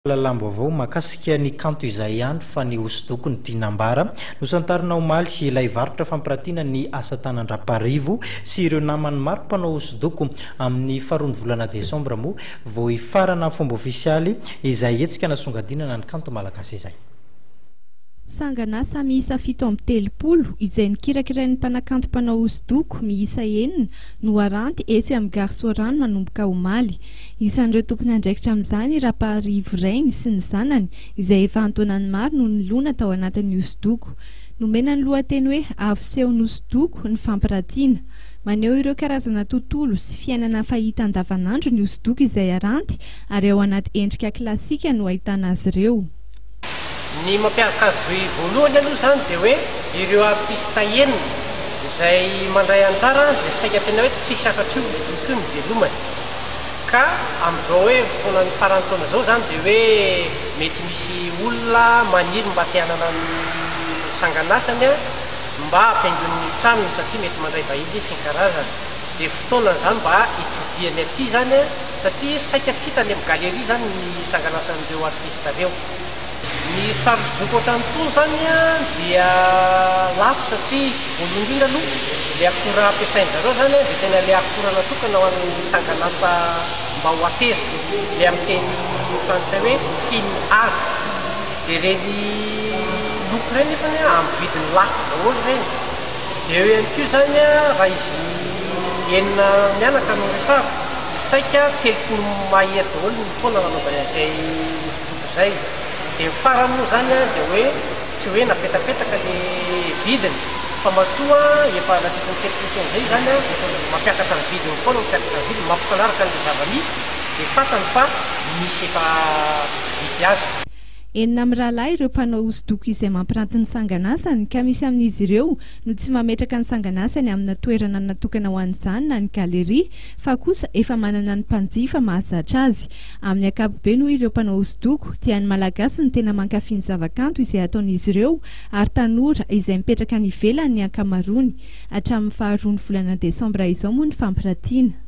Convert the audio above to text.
Lalam-baovao mahakasika ny kanto izay ihany fa ny hosodoko ny tiana ambara. Nosantarina omaly ilay varotra fampiratiana ny asa tanan-dRaparivo sy ireo namany maro mpanao hosodoko. Amin'ny faharoan'ny volana desambra moa vao hifarana fomba ofisialy izay hetsika nasongadinana ny kanto malagasy izay. Sangan'asa miisa 37 izay nokirakirain'ny mpanakanto mpanao hosodoko miisa enina no haranty etsy amin'ny Gare Soarano manomboka omaly. Isan'ireo tompon'andraikitra amin'izany i Rapaharivo Rainy sy ny zanany izay efa an-taonany maro no nilona tao anatin'ny hosodoko. Nomena ny lohateny hoe Avo seho n'hosodoko ny fampiratiana. Maneho ireo karazana tontolo sy fiainana fahita andavanandro ny hosodoko izay haranty ary ao anaty endrika klasika no ahitana azy ireo. Ny mampiavaka azy voalohany aloha izany dia hoe ireo artista enina izay mandray anjara dia saika tena hoe tsisy afa-tsy io hosodoko io no velomany. Ka amin'izao hoe fotoanan'ny faran'ny taona izao izany dia hoe mety misy olona maniry mba te hanana ny sangan'asany mba hampihaingoiny ny tranony satria mety mandray vahiny izy sy ny karazany. Dia fotoanany izany mba hitsidihany aty izany satria saika tsy hita any amin'ny galerie izany ny sangan'asan'ireo artista ireo. Ny sary hosodoko ohatran'itony izany dia lafo satria voalohany indrindra aloha ilay akora ampiasain-dry zareo izany dia tena ilay akora natokana ho an'ny sangan'asa mba ho hateza, ilay amin'ny teny frantsay hoe fine art. Dia ireny loko ireny nefany amin'ny vidiny lafo daholo ireny. Dia eo ihany koa izany raha izy enina mianaka no resahako dia saika 30 mahery daholo ny taona nanaovany an'izay hosodoko izay. Dia ny farany moa izany dia hoe tsy hoe napetapetaka le vidiny fa matoa efa nandritra ny 30 taona izay izany efa mampiakatra ny vidiny foana, mampiakatra ny vidiny, mampifanaraka an'ilay zava-misy dia fantany fa misy efa mpividy azy. Enina mirahalahy ireo mpanao hosodoko izay mampiranty ny sangan'asany ka misy amin'izy ireo no tsy mametraka ny sangan'asany amina toerana natokana ho an'izany na ny galerie fa kosa efa manana ny mpanjifa mahazatra azy. Amin'ny ankapobeny hoy ireo mpanao hosodoko dia ny Malagasy no tena mankafy ny zavakanto izay ataon'izy ireo ary tanora izay mipetraka any ivelany ny ankamaroany. Hatramin'ny faharoan'ny volana desambra izao moa ny fampiratiana.